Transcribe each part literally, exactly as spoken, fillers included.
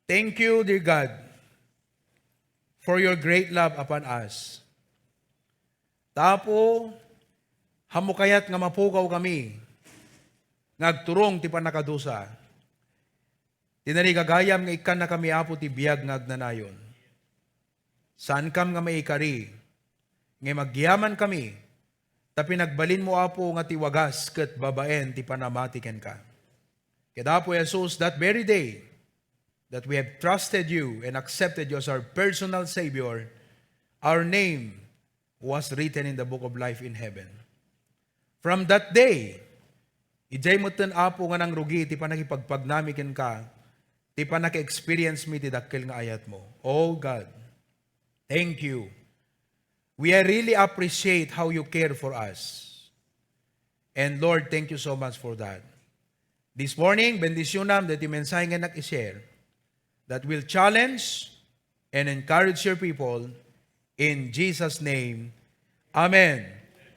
Thank you, dear God, for your great love upon us. Ta Apo, haanmo kayat nga mapukaw kami nga agturong ti pannakadusa. Ti narigagayam nga ikkannakami, Apo, ti biag nga agnanayon. Saankam nga maikari nga agyamankami, ta pinagbalinmo, Apo, nga ti wagas ket babaen ti panamati kenka. Ket, Apo Jesus, that very day that we have trusted you and accepted you as our personal Savior, our name was written in the book of life in heaven. From that day, idiay metten, Apo, nga nangrugi ti pannakipagpagnami kenka, ti pannaka-experience mi ti dakkel nga ayatmo. Oh God, thank you. We really appreciate how you care for us. And Lord, thank you so much for that. This morning, bendisyonam daytoy mensahe nga innak i-share that will challenge and encourage your people in Jesus' name. Amen.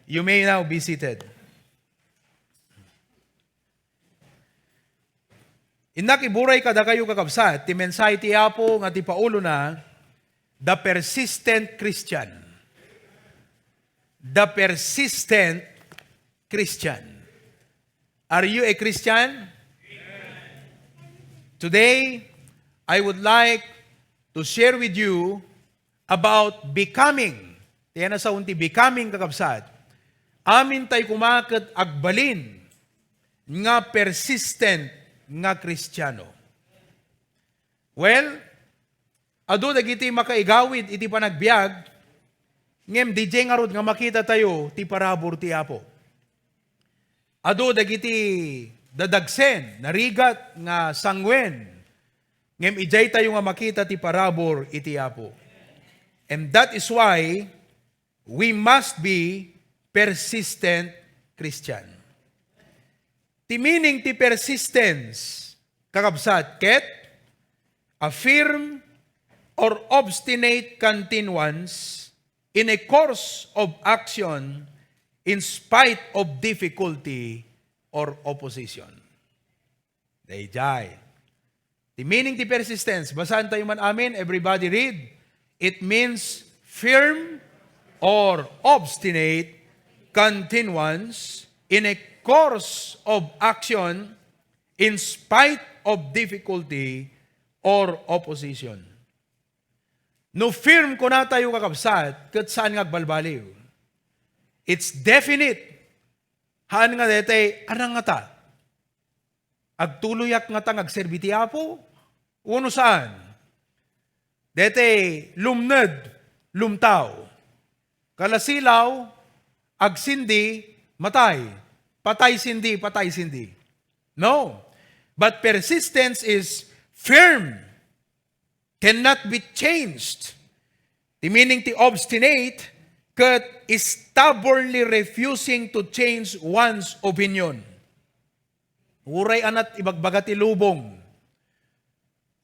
You may now be seated. Innak iburay kadakayo, kakabsat, ti mensahe ti Apo nga ti paulona, The Persistent Christian. The Persistent Christian. Are you a Christian? Today, I would like to share with you about becoming. Ti nasaon ti becoming, kakabsat. Amin tayo koma ket agbalin nga persistent nga Kristiano. Well, adu dagiti makaigawid iti panagbiag, ngem didiay ngarud nga makita tayo ti parabur ti Apo. Adu dagiti dadagsen, narigat nga sanguen, ngem idiay tayo nga makita ti parabur iti Apo. And that is why we must be persistent Christian. Ti meaning ti persistence, kakabsat, ket a firm or obstinate continuance in a course of action in spite of difficulty or opposition. Daydiay. The meaning ti persistence, basaen tayo man amin. Everybody read. It means firm or obstinate continuance in a course of action in spite of difficulty or opposition. No firm kuna tayo, kakabsat, ket saan nga agbalbaliw. It's definite. Haan nga daytoy, arang ngata. Agtuloyak ngata nga agserbi ti Apo? Wenno saan? Daytoy lumned, lumtaw. Kalasilaw, agsindi, matay. Patay sindi, patay sindi. No. But persistence is firm. Cannot be changed. The meaning ti obstinate, ket stubbornly refusing to change one's opinion. Uray anat ibagbaga ti lubong.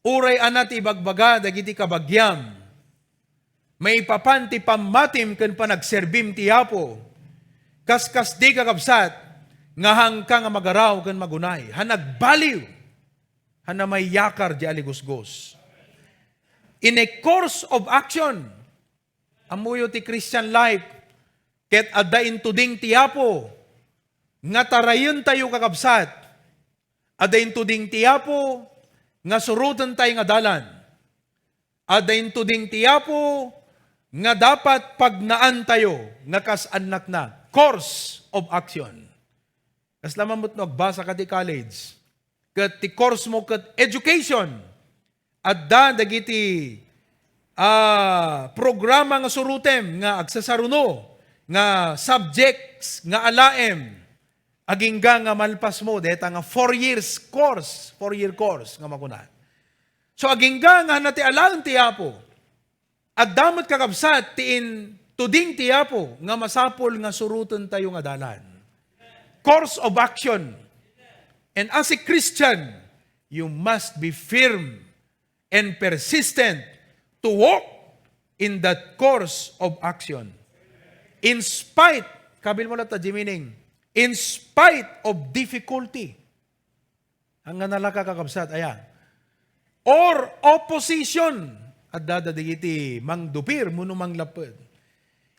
Uray anat ibagbaga dagiti kabagiam. Maipapan ti pammatim ken panagserbim ti Apo. Kaskasdi, kakabsat, nga haanka nga magaraw ken magunay. Haan agbaliw. Haan a maiyakar di aligusgos. In a course of action, ammoyo ti Christian life, ket adda intuding ti Apo nga tarayentayo, kakabsat. Adda intuding ti Apo nga surotentayo nga dalan. Adda intuding ti Apo nga dapat pagnaantayo nga kas annakna. Course of action. Kasla man met no agbasa ka ti college, ket ti course mo ket education. Adda dagiti, ah, programa nga surotem nga agsasaruno, nga subjects nga alaem. Agingga nga malpas mo, deta nga four years course, four-year course nga makuna. So, agingga nga haan ti alaen ti Apo. Adda met, kakabsat, ti intuding ti Apo nga masapul nga surotentayo nga dalan. Course of action. And as a Christian, you must be firm and persistent to walk in that course of action. In spite, kabil mo latta, Jimining, in spite of difficulty. Haan nga nalaka, kakabsat, aya. or opposition. Adda dagiti mangdupir wenno manglapped.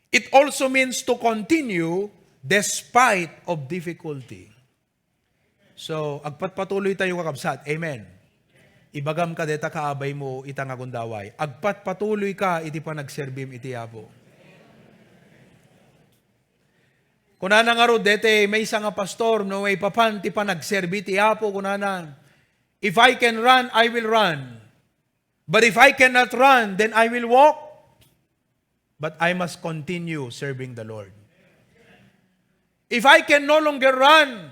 It also means to continue despite of difficulty. So, agpatpatuloy tayo, kakabsat. Amen. Ibagam ka deta kaabaymo ita nga gundaway. Agpatpatuloy ka iti panagserbim iti Apo. Kunana ngarud deti maysa nga pastor, no maipapan ti panagserbi ti Apo, kunana, "If I can run, I will run. But if I cannot run, then I will walk. But I must continue serving the Lord. If I can no longer run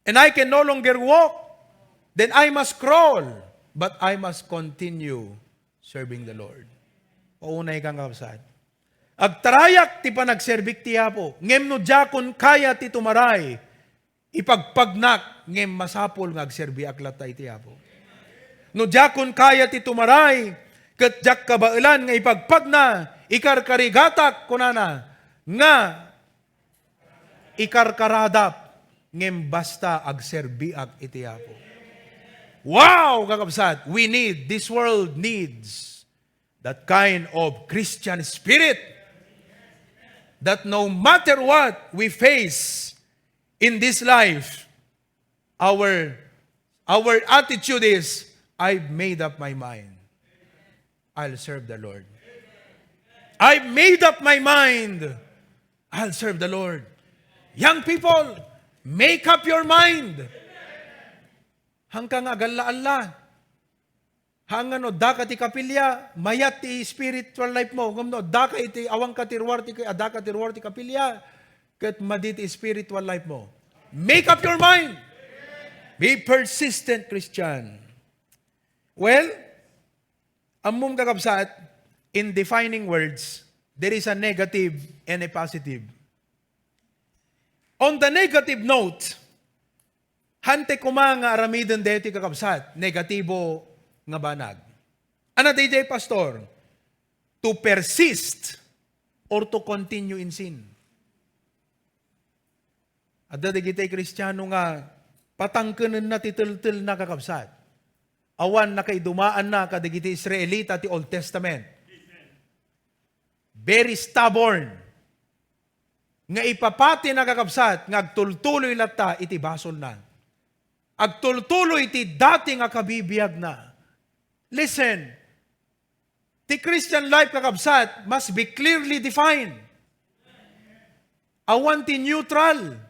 and I can no longer walk, then I must crawl. But I must continue serving the Lord." Paunay kang kabsat. Agtarayak ti panagserbik ti Apo, ngem no diakon kaya ti tumaray, ipagpagnak, ngem masapul nga agserbiak latta iti Apo. No diakon kaya ti tumaray, ket diak kabaelan nga ipagpagna, ikarkarigatak, kunana, nga ikarkaradap, ngem basta agserbiak iti Apo. Wow, kakabsat, we need, this world needs that kind of Christian spirit that no matter what we face in this life, our, our attitude is, "I've made up my mind. I'll serve the Lord. I've made up my mind. I'll serve the Lord." Young people, make up your mind. Hangka nga agalla-alla. Haan nga no, daka ti kapilya, mayat ti spiritual life mo. Ngem no, daka iti, awan ka ti ruar ti, adda ka ti ruar ti kapilya, ket madi ti spiritual life mo. Make up your mind. Be persistent, Christian. Well, ammom, kakabsat, in defining words, there is a negative and a positive. On the negative note, hante koma nga aramiden daytoy, kakabsat, negatibo nga banag. Ano daydiay, Pastor? To persist or to continue in sin. Adda dagiti Kristiano nga patangkenenna ti teltelna, kakabsat. Awan nakaidumaanna kadagiti Israelita ti Old Testament. Very stubborn. Nga ipapatina, kakabsat, nga agtultuloy latta iti basolna. Agtultuloy ti dati nga kabibiagna. Listen, ti Christian life, kakabsat, must be clearly defined. Awan ti neutral.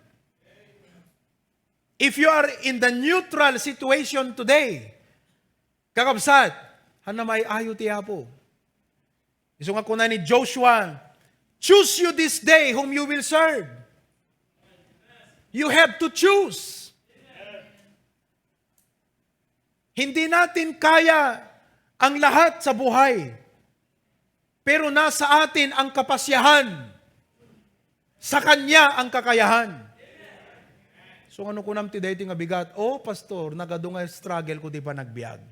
If you are in the neutral situation today, kakabsat, haan nga maay-ayo ti Apo. Isu nga kuna ni Joshua, "Choose you this day whom you will serve." You have to choose. Hindi natin kaya ang lahat sa buhay. Pero nasa atin ang kapasyahan. Sa Kanya ang kakayahan. So, ano kunam ti daytoy nga bigat? "Oh, Pastor, nagadu nga struggle ko ti panagbiag."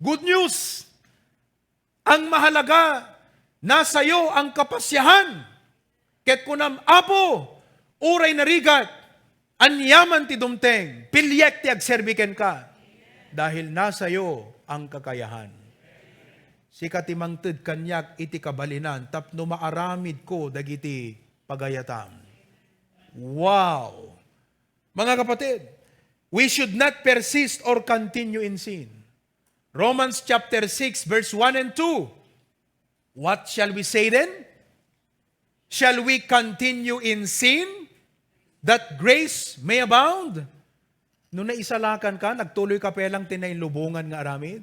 Good news! Ang mahalaga, nasayo ang kapasyahan. Ket kunam, "Apo, uray narigat, aniaman ti dumteng, piliek ti agserbi kenka, dahil nasayo ang kakayahan." Sika ti mangted kaniak iti kabalinan tapno maaramidko dagiti pagayatam. Wow! Mga kapatid, we should not persist or continue in sin. Romans chapter six, verse one and two. What shall we say then? Shall we continue in sin that grace may abound? No naisalakan ka, nagtuloy ka pa lang ti nailubongan nga aramid?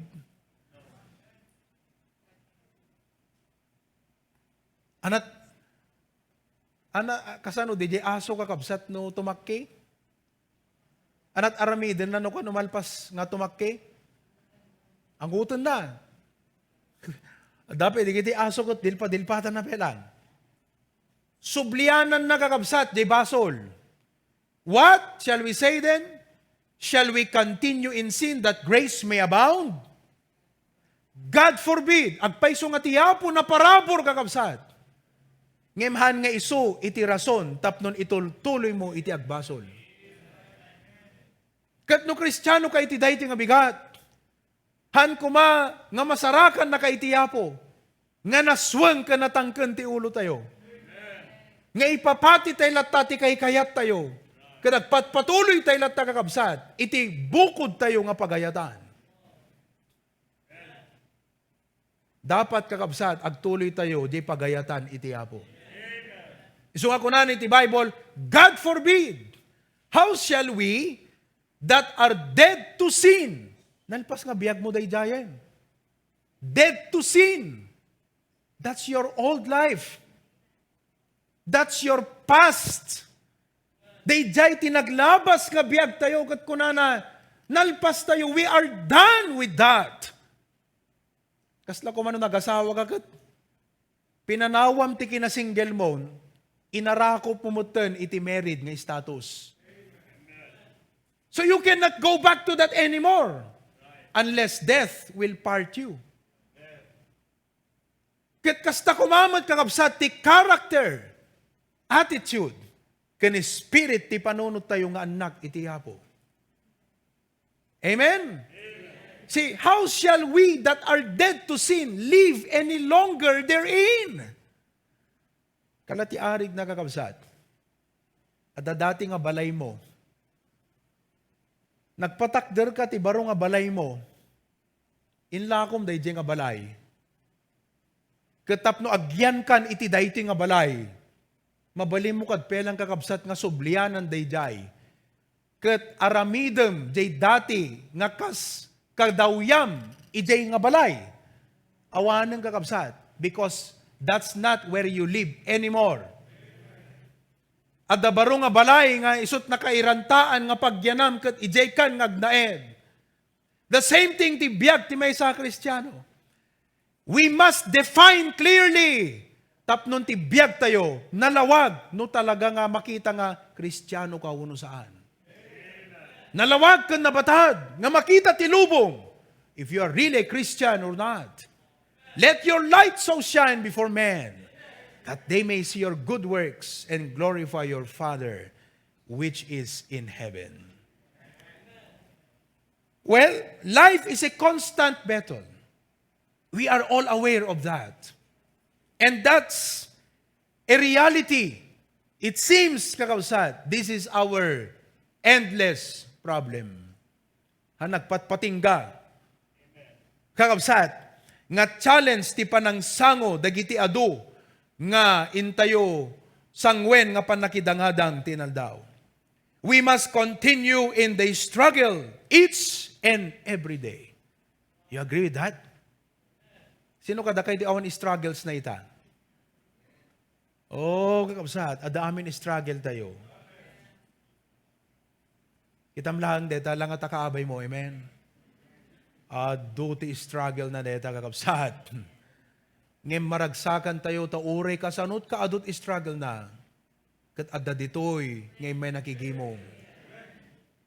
Anat, ana, kasano, diay aso, kakabsat, no tumakki? Anat aramidenna no kano malpas nga tumakki? Anggotenna. Dapat digiti aso ket dilpa-dilpatanna pa lang. Subliananna, kakabsat, diay basol. What shall we say then? Shall we continue in sin that grace may abound? God forbid! Agpayso nga ti Apo naparabur, kakabsat. Ngem haan nga isu iti rason tapno itultuloymo iti agbasol. Ket no Kristiano ka iti daytoy nga bigat, Haan koma nga masarakannaka iti Apo, nga nasweng ken natangken ti ulotayo. Nga ipapatitayo latta ti kaykayattayo, ket agpatpatuloytayo latta, kakabsat, iti bukodtayo nga pagayatan. Dapat, kakabsat, agtuloytayo di pagayatan iti Apo. Isu nga kunana iti Bible, "God forbid! How shall we that are dead to sin?" Nalpas nga biag mo daydiayen. Dead to sin. That's your old life. That's your past. Daydiay ti naglabas nga biagtayo ket kunana, nalpastayo, we are done with that. Kasla koma no nagasawa ka ket pinanawam ti kinasingle mo, inarakop mo metten iti married nga status. So you cannot go back to that anymore unless death will part you. Ket kasta koma met, kakabsat, ti character, attitude, ken spirit ti panunottayo nga annak iti Apo. Amen? See, how shall we that are dead to sin live any longer therein? Kala ti arig na, kakabsat. Adda dati nga balaymo. Nagpatakderka ti baro nga balaymo. Inlakom daydiay nga balay. Ket tapno agyankan iti daytoy nga balay, mabalinmo kad pelang, kakabsat, nga sublianan daydiay. Ket aramidem jay dati nga kas kadawyam idiay nga balay. Awanen, kakabsat, because that's not where you live anymore. Adda baro nga balay nga isut' nakairantaan nga pagyanam ket idiaykan nga agnaed. The same thing ti biag ti maysa a Kristiano. We must define clearly tapno ti biagtayo nalawag no talaga nga makita nga Kristiano ka wenno saan. Nalawag ken nabatad nga makita ti lubong if you are really a Christian or not. Let your light so shine before men that they may see your good works and glorify your Father which is in heaven. Well, life is a constant battle. We are all aware of that. And that's a reality. It seems, kakabsat, this is our endless problem. Ha, nagpatpatingga, kakabsat, nga challenge ti panangsango dagiti adu nga intayo sanguen nga pannakidangadang ti inaldaw. We must continue in the struggle each and every day. You agree with that? Sino kadakayo ti awan struggles na ita? Oh, kakabsat, adda amin struggle tayo. Kitam laeng deta, langa ta kaabay mo, amen? Adu ti struggle na deta, kakabsat. Ngem maragsakan tayo, ta uray kasano ka adut struggle na. Ket adda ditoy nga immay nakigimong.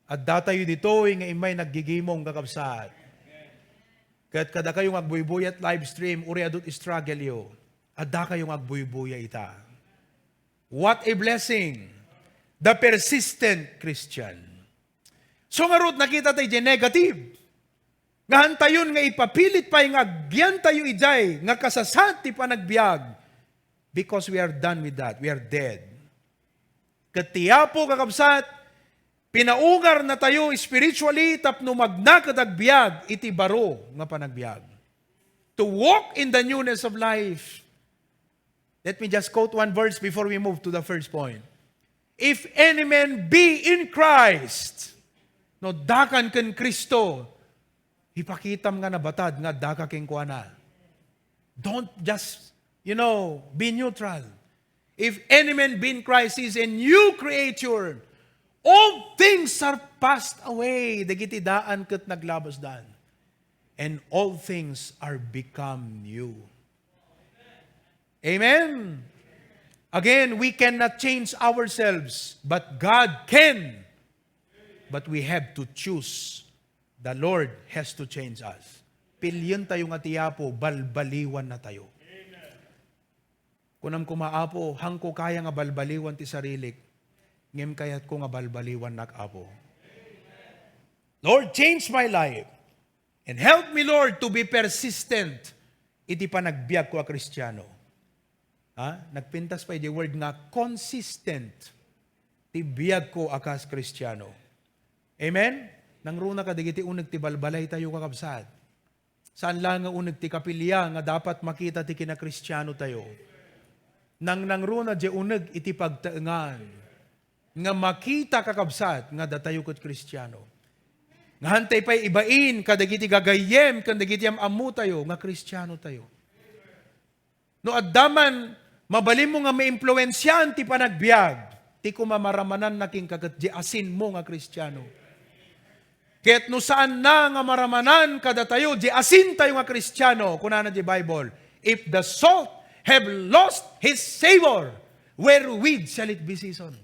Adda tayo ditoy nga immay naggigimong, kakabsat. Ket kadakayo nga agbuybuya iti live stream, uray adut struggle yo, adda kayo nga agbuybuya ita. What a blessing! The persistent Christian. So ngarud, nakita tayo di negative. Nga hantayon nga ipapilit pay nga agyantayo idiay nga kasasaad ti panagbiag, because we are done with that. We are dead. Ket ti Apo, kakabsat, pinaungar na tayo spiritually tapno magna ket agbiag iti baro nga panagbiag. To walk in the newness of life. Let me just quote one verse before we move to the first point. "If any man be in Christ," no, adda ka ken Cristo, ipakitam nga nabatad nga adda ka kenkuana. Don't just, you know, be neutral. "If any man be in Christ, he is a new creature. All things are passed away." Dagiti daan ket naglabasdan. "And all things are become new." Amen. Again, we cannot change ourselves, but God can. But we have to choose. The Lord has to change us. Pilientayo nga ti Apo, balbaliwanna tayo. Kunam koma, "Apo, haanko kaya nga balbaliwan ti sarilik, ngem kayatko nga balbaliwannak, Apo. Lord, change my life." And help me, Lord, to be persistent iti panagbiagko a Kristiano. Ha? Nagpintas pay di word nga consistent ti biagko a kas Kristiano. Amen? Nangruna kadagiti uneg ti balbalaytayo, kakabsat. Saan la nga uneg ti kapilya nga dapat makita ti kinakristianotayo. Nangnangruna di uneg iti pagtaengan nga makita, kakabsat, nga datayo ket Kristiano. Nga hantay pay ibain kadagiti gagayyem ken dagiti am-ammotayo nga Kristianotayo. No adda man, mabalinmo nga maimpluensiaan ti panagbiag, ti koma maramananna kenka ket di asinmo nga Kristiano. Ket no saanna nga maramanan kadatayo di asintayo nga Kristiano, kunana di Bible, "If the salt have lost his savor, wherewith shall it be seasoned?"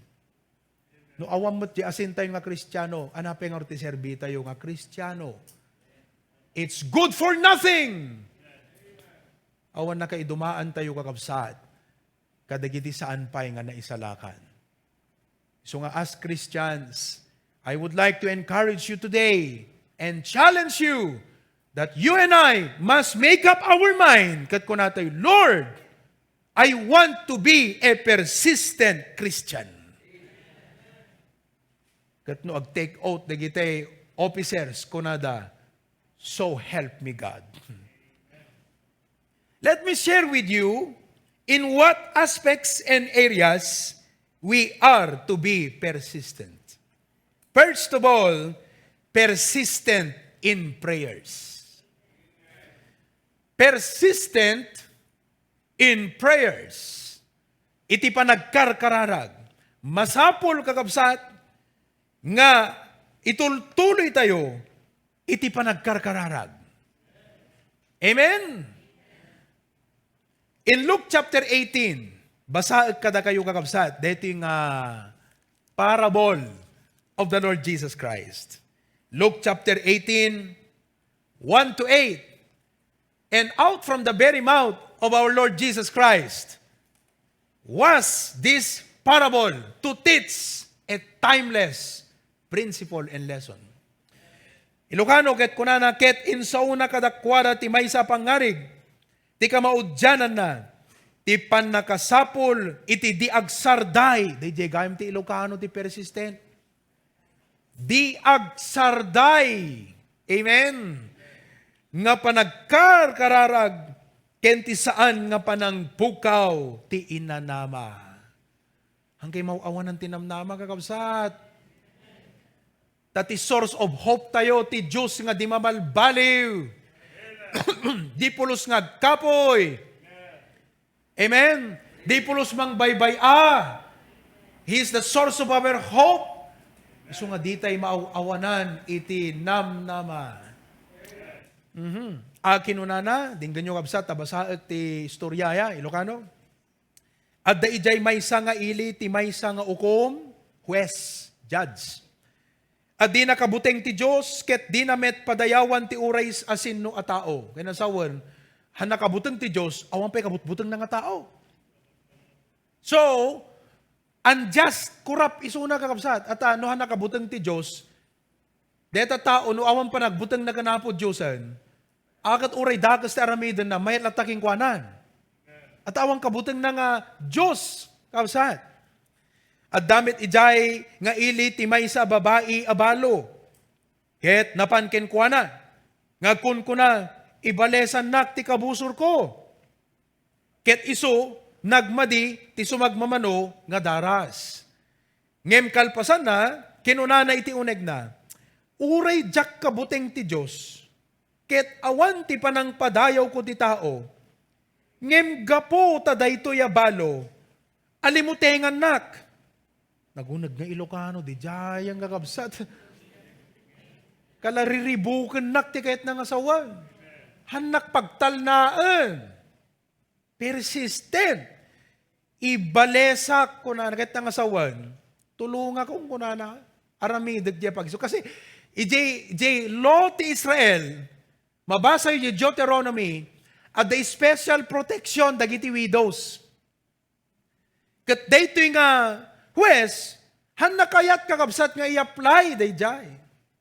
No awan met di asintayo nga Kristiano, ania pay ngarud ti serbitayo nga Kristiano? It's good for nothing. Awan nakaidumaantayo, kakabsat, kadagiti saan pay nga naisalakan. So nga, as Christians, I would like to encourage you today and challenge you that you and I must make up our mind. Ket kunatayo, "Lord, I want to be a persistent Christian." Ket no ag-take oath dagiti officers, kunada, "So help me God." Let me share with you in what aspects and areas we are to be persistent. First of all, persistent in prayers. Persistent in prayers. Iti panagkarkararag. Masapul, kakabsat, nga itultuloytayo iti panagkarkararag. Amen? In Luke chapter eighteen, basaek kadakayo, kakabsat, daytoy nga parable of the Lord Jesus Christ. Luke chapter eighteen, one to eight. And out from the very mouth of our Lord Jesus Christ was this parable to teach a timeless principle and lesson. Ilocano, ket kunana, "Ket insaona kadakuada ti maysa a pangngarig ti kamaudiananna, ti pannakasapul iti di agsarday." Daydiay gayam ti Ilocano ti persistent. Di agsarday. Amen. Nga panagkarkararag ken ti saan nga panangpukaw ti inanama. Hankay maw-awanan ti namnama, kakabsat. Ta ti source of hope tayo, ti Dios nga di mabalbaliw. Di pulos nga agkapoy. Amen? Di pulos mangbaybay-a. He is the source of our hope. Isu nga ditay maaw-awanan iti namnama. Mhm. A, kinunana, denggenyo, kabsat, ta basaek ti istorya, ya, Ilocano. Adda idiay maysa nga ili ti maysa nga ukom, huwes, judge. A dina kabuteng ti Dios, ket dina met padayawan ti uray a sinno a tao. Ken sawen, han nakabuteng ti Dios, awan pay kabutbutengna nga tao. So, unjust, corrupt isuna, kakabsat. At, ah, no han nakabuteng ti Dios, deta tao, no awan panagbutengna ken Apo Diosen, a ket uray dakes ti aramidenna, mayat latta kenkuana. At awan kabutengna nga Dios, kabsat. Adda met idiay nga ili ti maysa a babai a balo. Ket napan kenkuana, nga agkunkuna, "Ibalesannak ti kabusorko." Ket isu, nagmadi ti sumagmamano nga daras. Ngem kalpasanna, kinunana iti unegna, "Uray diak kabuteng ti Dios, ket awan ti panangpadayawko ti tao, ngem gapu ta daytoy a balo, alimutengannak." Naguneg nga Ilocano, di jayang kakabsat. Kala riribukennak ti kayatna nga sawen. Hannak pagtalnaen. Persistent. "Ibalesak," kunana, ket nangasawen, "Tulongak," kunana, "aramidek diay pagsu-," kasi idiay, idiay law ti Israel, mabasa iti Deuteronomy, adda special protection dagiti widows. Ket daytoy nga huwes, han nakayat, kakabsat, nga i-apply daydiay.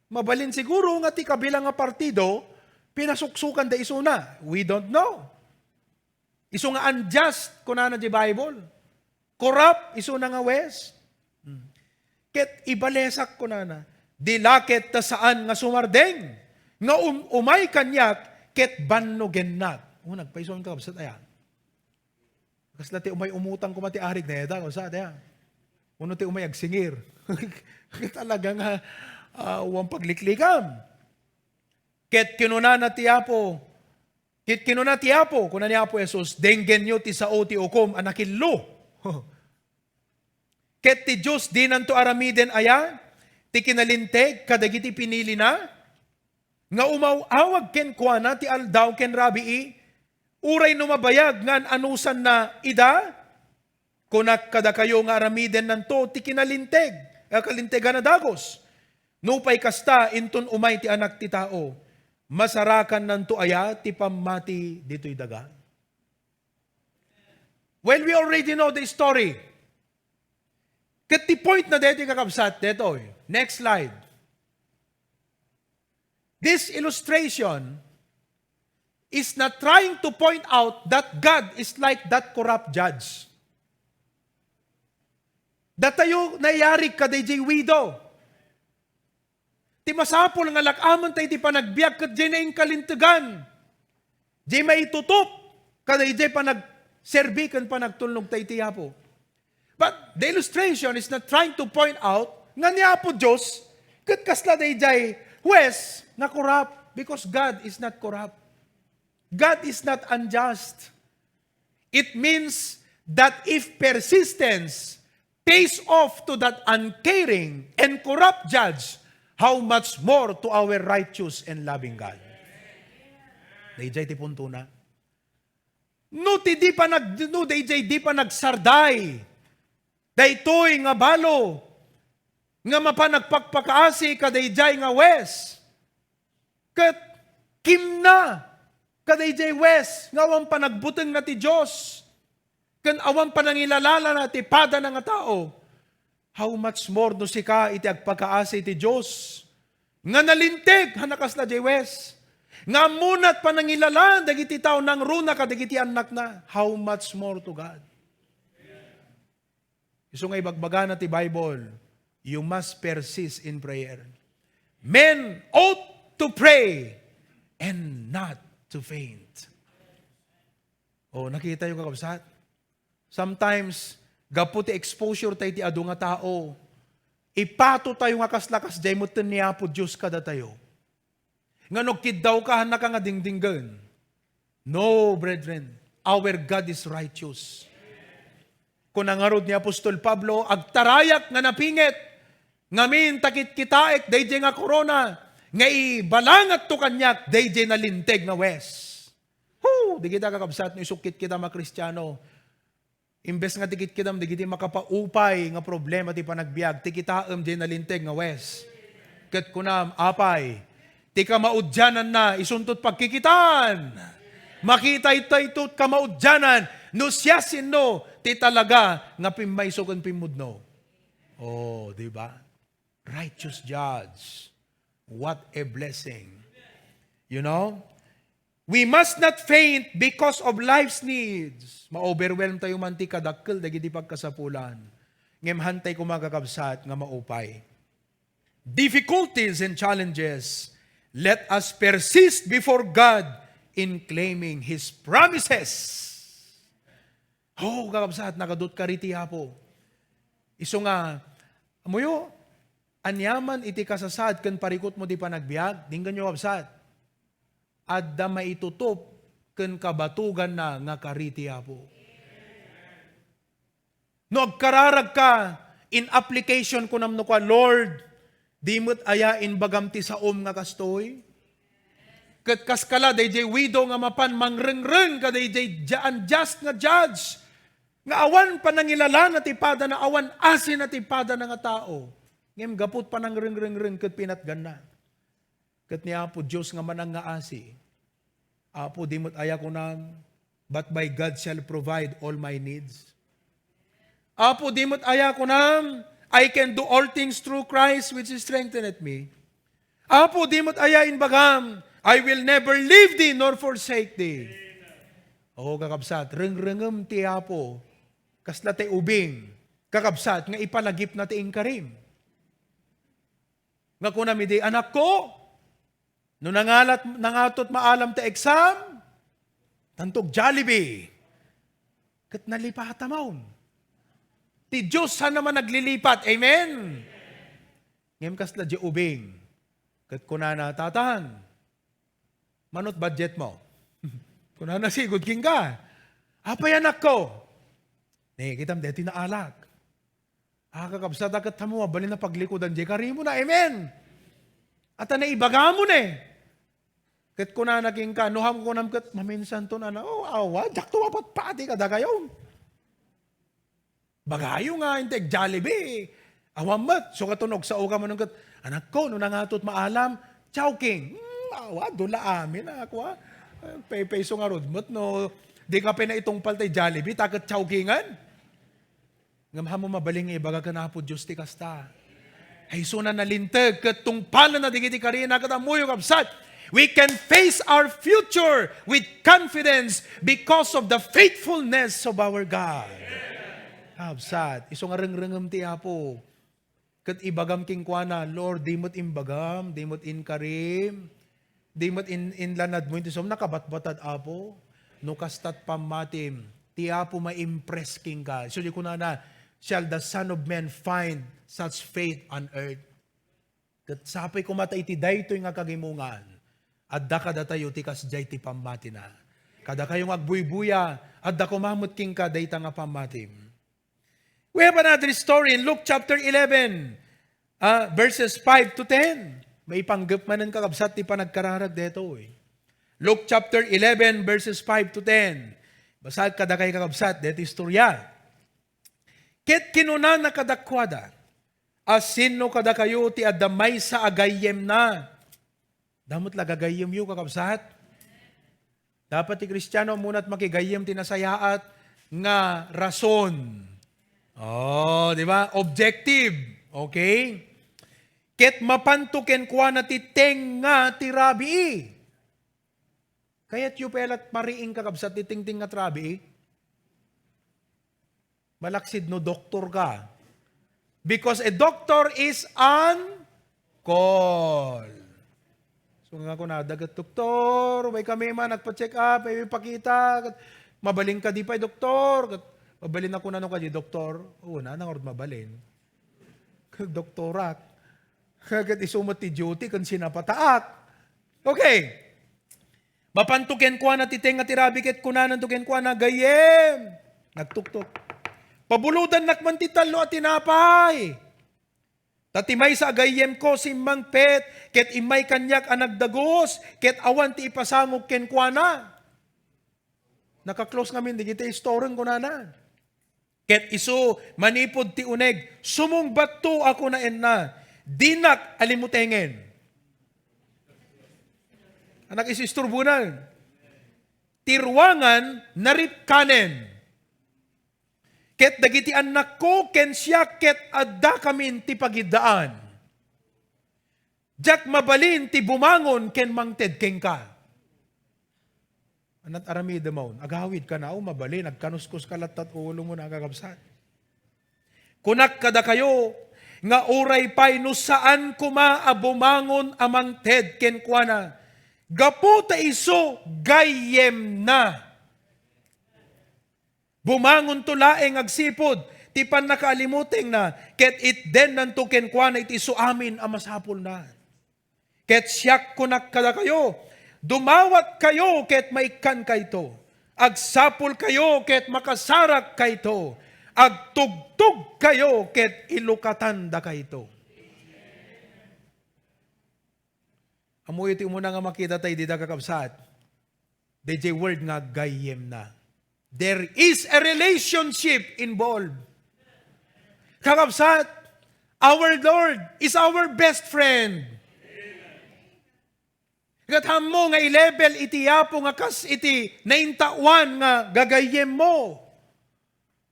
Mabalin siguro nga ti kabilang nga partido, Pinasuksukanda isuna. We don't know. Isu nga unjust, kunana di Bible. Corrupt, isuna nga huwes. Hmm. Ket ibalesak, kunana, "Di la ket ta saan nga sumardeng nga um-, umay kaniak ket bannogennak." O, nagpaiso amin, kakabsat, aya. Kasla ti umay umutang koma ti arig na ita, kakabsat, aya. Uno ti umay agsingir. Talaga nga, ah, uwang pagliklikam. Ket kinunana ti Apo, ket kinuna ti Apo, kuna ni Apo Jesus, "Denggenyo ti sao ti ukom a nakillo." Ket ti Dios dinanto aramiden aya ti kinalinteg kadagiti pinilina, nga umaw-awag kenkuana ti aldaw ken rabii, uray no mabayag nga an-anusanna ida? Kunak kadakayo nga aramidennanto ti kinalinteg, a kalintegan a dagus. Nupay kasta, inton umay ti Anak ti Tao, masarakannanto aya ti pammati ditoy daga? Well, we already know the story. Ket ti point na deti, kakabsat, detoy. Next slide. This illustration is not trying to point out that God is like that corrupt judge. Datayo nayarig kadaydiay widow. Ti masapul nga lak-amen tayo ti panagbiag ket diay naingkalintegan. Diay maitutup kadaydiay panagserbi ken panagtulnog tayo ti Apo. But the illustration is not trying to point out nga ni Apo Dios ket kasla daydiay huwes nga corrupt, because God is not corrupt. God is not unjust. It means that if persistence pays off to that uncaring and corrupt judge, how much more to our righteous and loving God? Daydiay ti puntona. No ti di panag-, no daydiay di panagsarday daytoy nga balo nga mapan agpakpakaasi kadaydiay nga huwes, ket kimna kadaydiay huwes nga awan panagbutengna ti Dios, ken awan panangilalalana ti padana nga tao, how much more no sika iti agpakaasi ti Dios, nga nalinteg a nakasla diay huwes, nga ammona ti panangilalaan dagiti tao nangruna kadagiti annakna, how much more to God? Isu nga ibagbagana ti Bible, "You must persist in prayer." Men ought to pray and not to faint. O, nakitayo, kakabsat? Sometimes, gapu ti exposure tayo ti adu nga tao, ipato tayo nga kasla kasdiay metten ni Apo Dios kadatayo. Nga no kiddawka, haannaka nga dingdinggen. No, brethren, our God is righteous. Kuna ngarud ni Apostol Pablo, "Agtarayak nga napinget, ngamin ta kitkitaek daydiay nga korona, nga ibalangatto kaniak daydiay nalinteg nga huwes." Hu! Dagita, kakabsat, no isu ket kita nga Kristiano, imbes nga ti kitkitam dagiti makapaupay nga problema ti panagbiag, ti kitaem diay nalinteg nga huwes. Ket kunam, "Apay, ti kamaudiananna isunto ti pagkikitaan. Makita itay ti kamaudianan no siasino ti talaga nga pimmayso ken pimmudno." Oh, di ba? Righteous judge. What a blessing. You know? We must not faint because of life's needs. Ma-overwhelm tayo man ti kadakkel dagiti pagkasapulan. Ngem haantay koma, kakabsat, nga maupay. Difficulties and challenges, let us persist before God in claiming His promises. Oh, kakabsat, nagadutka iti Apo. Isu nga, amoyo, aniaman iti kasasaad ken parikutmo ti panagbiag, denggenyo, kabsat. Adda maitutup ken kabatoganna nga kari ti Apo. No agkararagka in application, kunam no kua, "Lord, di met aya imbagam ti saom nga kastoy?" Ket kas kala daydiay widow nga mapan mangrengreng kadaydiay ja-, unjust nga judge, nga awan panangilalana ti padana, awan asina ti padana nga tao. Ngem gapu ti panangrengreng ket pinatganna. Ket ni Apo Dios nga manangngaasi, "Apo, di met aya kunam, 'But my God shall provide all my needs'? Apo, di met aya kunam, 'I can do all things through Christ which strengtheneth me'? Apo, di met aya imbagam, I will never leave thee nor forsake thee. O, kakabsat, rengrengem ti Apo. Kasla ti ubing, kakabsat, nga ipalagipna ti inkarim. Nga kunam idi, "Anakko, no nangalat, nangatot maalam ti exam, tantog Jollibee." Ket nalipata maon. Ti Dios saan naman naglilipat. Amen? Ngem kasla di ubing. Ket kunana, "Tatang, manot budget mo?" Kunana sigud kenka, "Apay, anakko?" Ni, kitam, deti naalak. Ah, kakabsat, ket ammo, mabalin a paglikudan diay karimuna. Amen. Ata naibagamon, eh. Ket kunana kenka, no ham kunam ket maminsan to, nana, "Oh, awa, diak to mapatpati kadakayo." Bagayo nga, integ Jollibee. Awan met, so kato no agsaoka manen ket, "Anakko, no nangatot maalam, Chowking." Hmm, awa, dula amin, ah, kua. Paypayso ngarud met, no, dika pay naitungpal tay Jollibee, ta ket Chowkingan. Ngem hammo mabalin nga ibaga ken Apo Dios ti kasta. Ay, isuna nalinteg ket tungpalenna dagiti karina ket ammoyo, kabsat, we can face our future with confidence because of the faithfulness of our God. Kabsat, isu nga rengrengem ti Apo. Ket ibagam kenkuana, "Lord, di met imbagam, di met inkarim, di met in-, inlanadmo iti suam, nakabatbatad, Apo." No kastat pammatim, ti Apo maimpress kenka. Isu di kunana, "Shall the Son of Man find such faith on earth?" Ket sapay koma ta iti daytoy nga kagimongan, adda kadatayo ti kasdiay ti pammatina. Kadakayo nga agbuybuya, adda koma met kenka dayta nga pammatim. We have another story in Luke chapter eleven, ah, verses five to ten. Maipanggep manen, kakabsat, ti panagkararag detoy. Luke chapter eleven, verses five to ten. Basaek kadakay, kakabsat, deti istorya. Ket kinunana kadakuada, "Asino kadakayo ti adda maysa a gayyemna?" Damo met la gagayyemyo, kakabsat? Dapat ti Kristiano, ammona't makigayyem ti nasayaat nga rason. Oh, di ba? Objective. Okay? "Ket mapanto kenkuana ti tengnga ti rabii." Kayatyo pay la mariing, kakabsat, ti tengtengnga ti rabii? Malaksid no doktor ka. Because a doctor is on call. So, nga kunada ket, "Doktor, way kami man, nagpa-check up, way ipakita, ket mabalin ka di pay, doktor?" Ket mabalin ako nano kadi, doktor? "Oo na, nangarud mabalin. Doktorak. Ket isu met ti duty ken sinapataak." Okay. Mapanto kenkuana ti tengnga ti rabii ket kunananto kenkuana, "Gayyem," nagtuktok, "pabulodannak man ti tallo a tinapay. Ta ti maysa a gayyemko simmangpet ket immay kaniak a nagdagus ket awan ti ipasangok kenkuana." Naka-close ngamin dagiti istorien, kunana. Ket isu, manipud ti uneg, sumungbatto a kunaenna, "Dinak alimutengen." Anak, isu isturbonan. Ti ruangan, naripkanen. Ket dagiti annakko ken siak ket addakamin ti pagiddaan. Diak mabalin ti bumangon ken mangted kenka. Anat aramidem maon? Agawid ka na, o mabalin, agkanuskus ka latta ti ulo mo, nakakabsat. Kunak kadakayo, nga uray pay no saan koma a bumangon a mangted kenkuana, gapu ta isu gayyemna. Bumangonto laeng agsipud ti pannakaalimutengna, ket itdennanto kenkuana iti isu amin a masapulna. Ket siak, kunak kadakayo, dumawatkayo ket maikkankayto. Agsapulkayo ket makasarakkayto. Agtugtogkayo ket ilukatandakayto. Ammoyo ti umuna nga makita tay dida, kakabsat. Dayjay word nga gayyemna. There is a relationship involved. Kakabsat, our Lord is our best friend. Ket ammo nga i-level iti Apo nga kas iti naintawan nga gagayyemmo.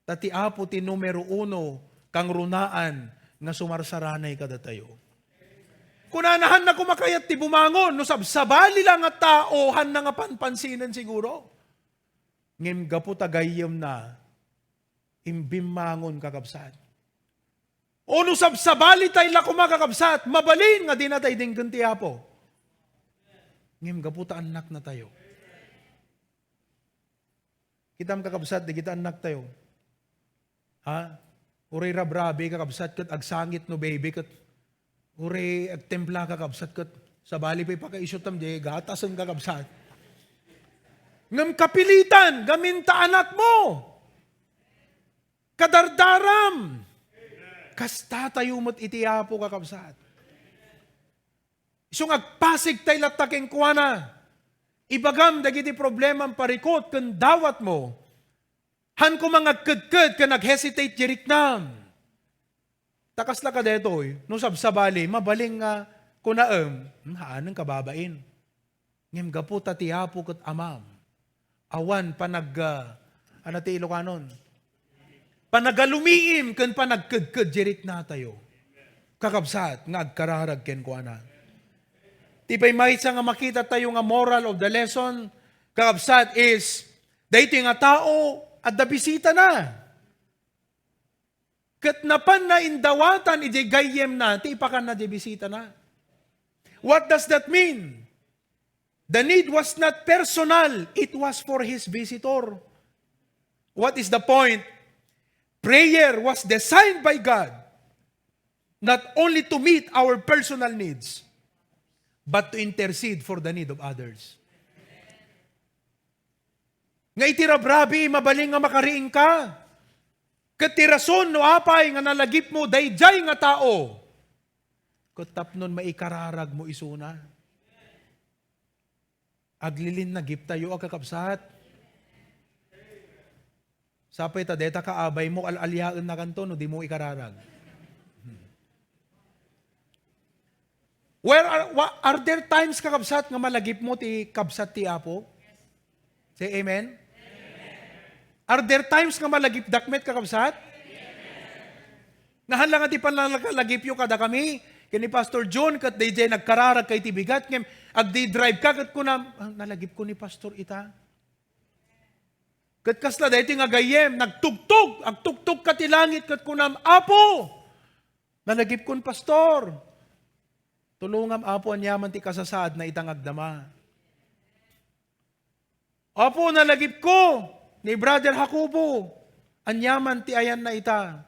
Ta ti Apo ti numero uno, kangrunaan nga sumarsaranay kadatayo. Kunana, "Hanna koma kayat ti bumangon." No sabsabali la nga tao, hanna nga panpansinen siguro. Ngem gapu ta gayyemna, imbimmangon, kakabsat. O no sabsabali tay la koma, kakabsat, mabalin nga dinatay denggen ti Apo. Ngem gapu ta annakna tayo. Kitam, kakabsat, dagiti annak tayo. Ha? Uray rabrabi, kakabsat, ket agsangit no baby, ket uray agtempla, kakabsat, ket sabali pay pakaisutam, di gatasen, kakabsat. Ngem kapilitan, gamin ta anakmo. Kadardaram. Kasta tayo met iti Apo, kakabsat. Isu nga agpasig tay latta kenkuana. Ibagam dagiti problemam, parikut ken dawatmo. Hanko nga agkedked ken ag-hesitate ti riknam. Ta kasla kadaytoy, no sabsabali, mabalin nga kunaem, "Hmm, haanen kababain." Ngem gapu ta ti Apo ket Amam, awan panag-, ah, ano ti Ilocanon? Panagalumiim ken panagkedked ti riknatayo, kakabsat, nga agkararag kenkuana. Ti pay maysa nga makita tayo nga moral of the lesson, kakabsat, is daytoy nga tao, adda bisitana. Ket napanna indawatan idiay gayyemna ti ipakanna diay bisitana. What does that mean? The need was not personal, it was for his visitor. What is the point? Prayer was designed by God not only to meet our personal needs, but to intercede for the need of others. Nga iti rabrabi, mabalin nga makariingka. Ket ti rason no apay nga nalagipmo daydiay nga tao, ket tapnon maikararagmo isuna. Aglilinnagiptayo a, kakabsat. Sapay ta deta kaabaymo, al-aliaennakanto no dimo ikararag. Where are, wa-, are there times, kakabsat, nga malagipmo ti kabsat ti Apo? Say amen. Are there times nga malagipdak met, kakabsat? Nga haan la nga ti panangalagipyo kadakami ken ni Pastor John, ket daydiay nagkararagka iti bigat, ngem agdi-drive ka ket kunam, "Ah, nalagipko ni Pastor ita." Ket kasla daytoy nga gayyem, nagtugtog, agtugtogka ti langit ket kunam, "Apo, nalagipkon, Pastor. Tulongam, Apo, aniaman ti kasasaadna ita nga agdama." "Apo, nalagipko ni Brother Jacobo. Aniaman ti ayanna ita.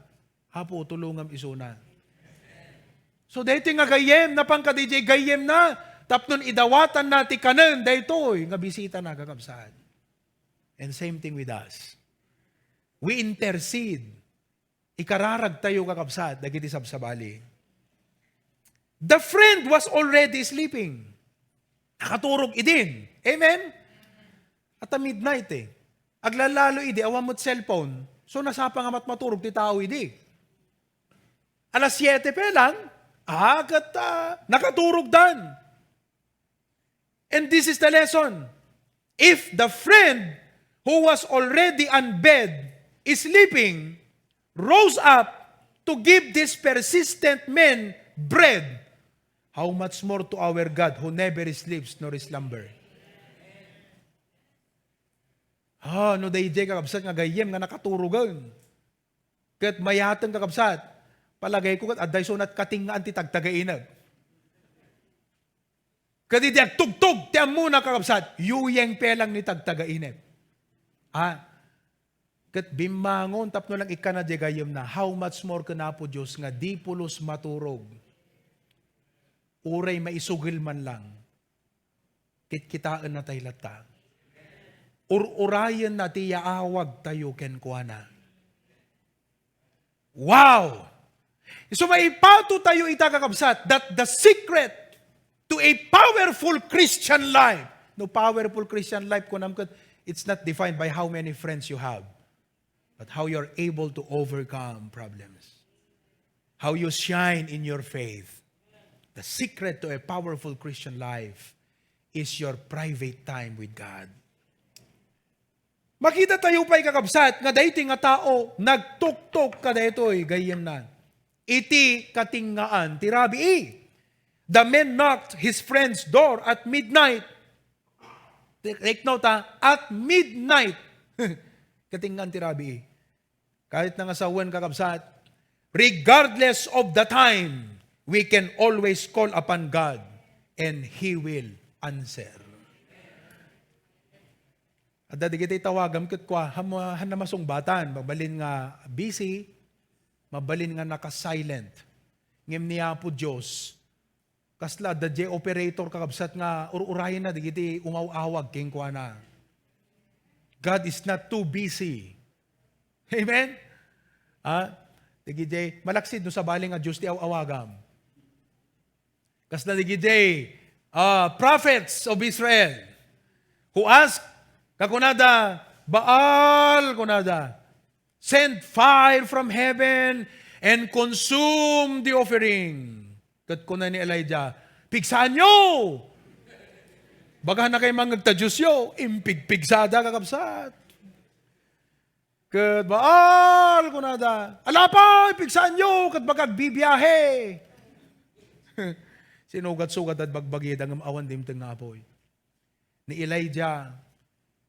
Apo, tulongam isuna." So, daytoy nga gayyem, napan kadi diay gayyemna, tapnon idawatanna ti kanen daytoy nga bisitana, kakabsat. And same thing with us. We intercede. Ikararagtayo, kakabsat, dagiti sabsabali. The friend was already sleeping. Nakaturog idin. Amen? At midnight eh. Aglalalo idi, awan met cellphone. So, nasapa nga mat-, maturog ti tao idi. Alas siete pa lang, ah, ket, ah, nakaturog dan. And this is the lesson. If the friend who was already on bed is sleeping, rose up to give this persistent man bread, how much more to our God who never sleeps nor slumber? Ah, no daydiay, kakabsat, nga gayyem nga nakaturogen. Ket mayateng, kakabsat, palagayko ket adda isunat katingaan ti tagtagainep. Ket idi agtugtog ti ammona, kakabsat, yuyeng pa lang ni tagtagainep. Ah, ket bimmangon tapno lang ikkana diay gayyemna, how much more ken Apo Dios nga di pulos maturog, uray maisugil man lang, kitkitaenna tay latta. Ur-urayenna ti yaawagtayo kenkuana. Wow! So, maipato tayo ita, kakabsat, that the secret to a powerful Christian life, no, powerful Christian life, kunam ket, it's not defined by how many friends you have, but how you're able to overcome problems. How you shine in your faith. The secret to a powerful Christian life is your private time with God. Makita tayo pay, kakabsat, nga daytoy nga tao nagtuktok kadaytoy gayyemna iti katingaan ti rabii. The man knocked his friend's door at midnight. Take note, ha, at midnight. Katingan ti rabii. Kahit na nga sawen, kakabsat, regardless of the time, we can always call upon God and He will answer. Adda dagiti tawagam ket kua, han, han namasungbatan, mabalin nga busy, mabalin nga naka-silent. Ngem ni Apo Dios, kasla adda diay operator, kakabsat, nga ur-urayna dagiti umaw-awag kenkuana. God is not too busy. Amen? Ha? Dagiti, malaksid no sabali nga Dios ti aw-awagam. Kasla dagiti, ah, prophets of Israel who ask, kakunada, "Baal," kunada, "send fire from heaven and consume the offering." Ket kuna ni Elijah, "Pigsaanyo! Baga na kay mangngeg ta diosyo." Impigpigsada, kakabsat. Ket, "Baal," kunada, "alapay, pigsaanyo, ket baga agbibiahe." Sinugat-sugat a bagbagida ngem awan dimteng nga apuy. Ni Elijah,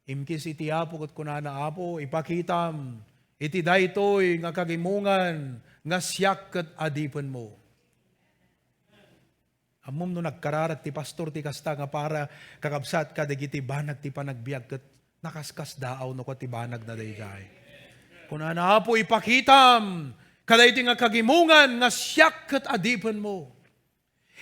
imkis iti Apo ket kunana, "Apo, ipakitam iti daytoy nga kagimongan nga siak ket adipenmo." Ammom no nagkararag ti pastor ti kasta nga para, kakabsat, kadagiti banag ti panagbiag ket nakaskasdaaw no kua ti banagna daydiay. Kunana, "Apo, ipakitam kadaytoy nga kagimongan nga siak ket adipenmo.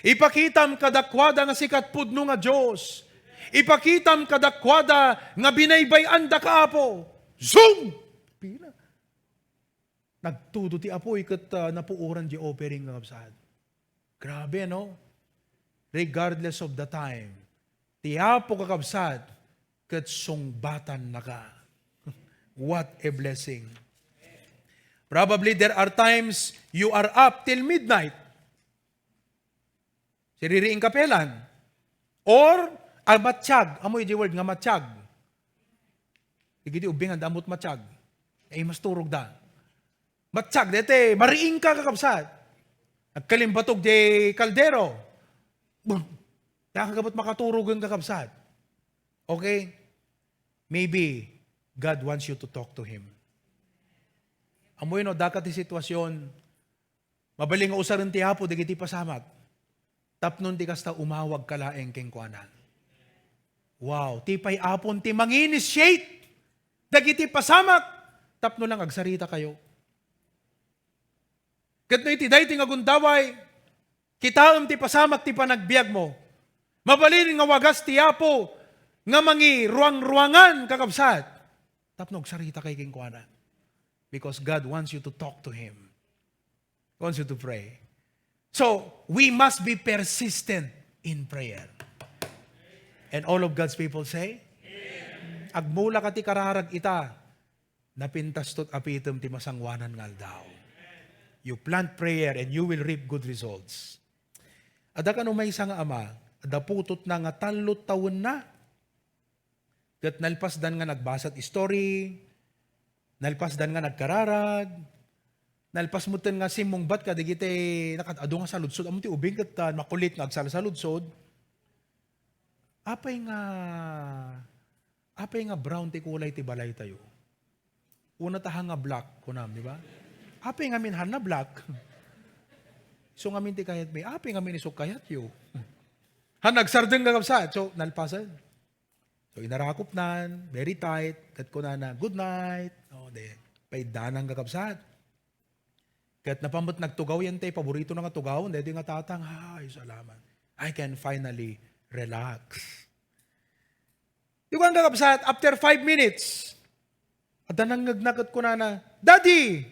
Ipakitam kadakuada nga sika ti pudno nga Dios. Ipakitam kadakuada nga binaybay-andaka, Apo." Zoom! Pina. Nagtudo ti apuy ket, ah, napuoran ti offering, kakabsat. Grabe, no? Regardless of the time, ti Apo, kakabsat, ket sungbatannaka. What a blessing. Probably there are times you are up till midnight. Siririing ka pelan. Or, ah, matiag. Amo iti word nga matiag. Dagiti ubbing, adda ammot matiag. Eh, mas turog da. Matiag, dete, mariing ka, kakabsat. Nagkalimbatog di kaldero. Bum! Kaya kagabot makaturogen, kakabsat. Okay? Maybe God wants you to talk to Him. Amoy no, daka ti sitwasyon, mabalin nga usaren ti Apo dagiti pasamak. Tapno ti kasta, umawag ka laeng kenkuana. Wow, ti pay Apon ti mangi-initiate dagiti pasamak tapno lang agsarita kayo. Ket no iti daytoy nga gundaway, kitaem ti pasamak ti panagbiagmo. Mabalin nga wagas ti Apo nga mangiruangruangan, kakabsat, tapno agsarita kay kenkuana. Because God wants you to talk to Him. Wants you to pray. So, we must be persistent in prayer. And all of God's people say, "Agmula ka ti kararag ita, napintas to't apitem ti masangoanan nga aldaw." You plant prayer and you will reap good results. Adda kano maysa nga ama, adda putotna nga tallo tawenna. Ket nalpasdan nga nagbasa ti story, nalpasdan nga nagkararag, nalpas metten nga simmungbat kadagiti nakad-adu nga saludsod. Ammom ti ubing ket, ah, makulit nga agsalsaludsod. Apay nga, apay nga brown ti kulay ti balaytayo? Una ta, han nga black, kunam, di ba? Apay ngamin han nga black? Isu ngamin ti kayatmi. Apay ngamin isu kayatyo? Han nagsardeng, kakabsat. So, nalpasen. So, inarakopnan, very tight, ket kunana, "Good night." O, de, paiddanan, kakabsat. Ket napan met nagtugaw, yan tay paboritona nga tugaw, daytoy nga tatang, "Ay, salamat. I can finally relax." Di kuan, kakabsat, after five minutes, adda nangngegna ket kunana, "Daddy,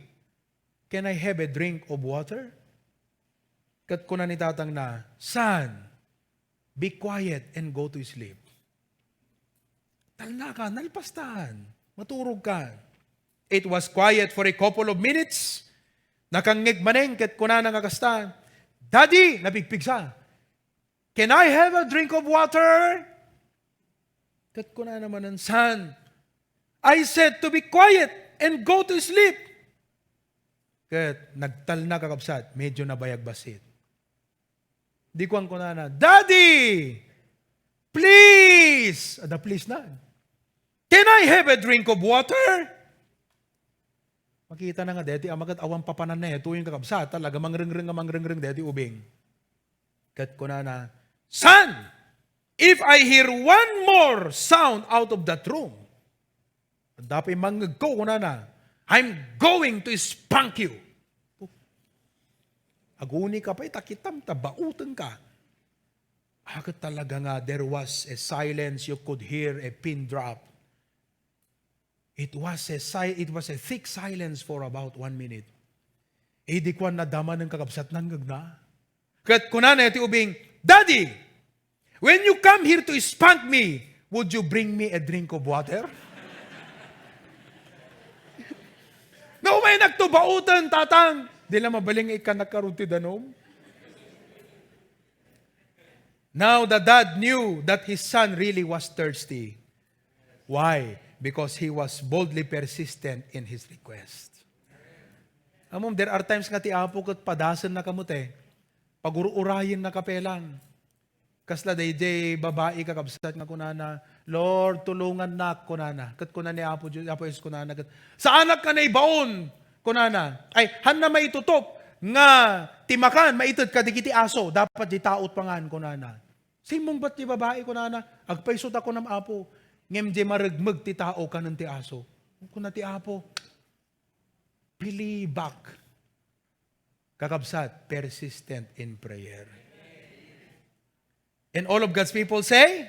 can I have a drink of water?" Ket kuna ni tatangna, "Son, be quiet and go to sleep." Talna ka, nalpastan, maturog ka. It was quiet for a couple of minutes. Nakangngeg manen ket kunana nga kasta, "Daddy," napigpigsa, "can I have a drink of water?" Ket kunana manen, "Son, I said to be quiet and go to sleep." Ket nagtalna, kakabsat, medyo nabayag bassit. Idi kuan kunana, "Daddy, please!" Adda please na. "Can I have a drink of water?" Makita na nga deti, amagat awan papananna, eh, tuwing kakabsat, talaga mangrengreng nga mangrengreng deti ubing. Ket kunana, "Son, if I hear one more sound out of that room," Adda pay mangngegko, kunana, "I'm going to spank you." Aguni ka pay, ta kitam, ta bauten ka. Aket talaga nga, there was a silence, you could hear a pin drop. It was a si-, it was a thick silence for about one minute. Idi kuan na dama ng kakabsat, nangngegna. Ket kunana ti ubing, "Daddy, when you come here to spank me, would you bring me a drink of water?" No, may nagtubauten, tatang. Di la mabaling ikkan nagkarud ti danum. Now the dad knew that his son really was thirsty. Why? Because he was boldly persistent in his request. Amom, there are times nga ti Apo ket padasen na kamo te. Pagur-urayen na kapelan. Kasla dayjay babai kakabsat nga kunana, "Lord, tulungannak," kunana. Ket kuna ni Apo Dios, Apo Jesus kunana, ket, "Saanak nga naibaon," kunana. Ay, hanna maitutop nga ti makan, maited kadagiti aso, dapat di taot pangan, kunana. Simmungbat ti babai, kunana, "Agpayso ta kunam, Apo, ngem di maragmeg ti tao kanen ti aso." Kuna ti Apo, "Pilibak." Kakabsat, persistent in prayer. And all of God's people say?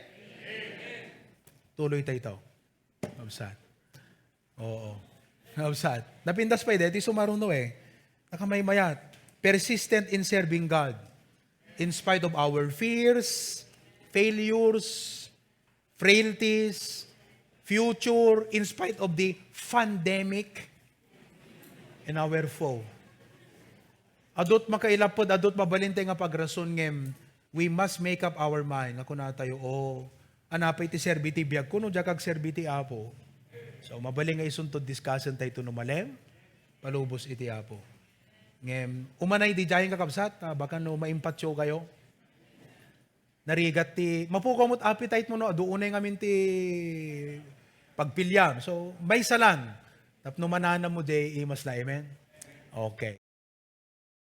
Tuloy tayo ito. Kakabsat. Oo. Kakabsat. Napintas pa, eh, deti sumaruno, eh. Nakamaymayat. Persistent in serving God. In spite of our fears, failures, frailties, future, in spite of the pandemic and our foe. Adut makailapud, adut mabalin tayo nga pagrason ngem, we must make up our mind. Nga kuna tayo, "O, anapay ti serbi ti biag ko no diak agserbi ti Apo?" So, mabalin nga isunto discussion tayo no malem, palubos iti Apo. Ngem, umanay di jayen kakabsat, ah, baka no maimpatyo kayo. Narigat ti, mapukaw mo't appetite mo, no? Adu unay ngamin ti pagpiliam. So, maysa lang. Tapno mananam mo, di imas la. Amen? Okay.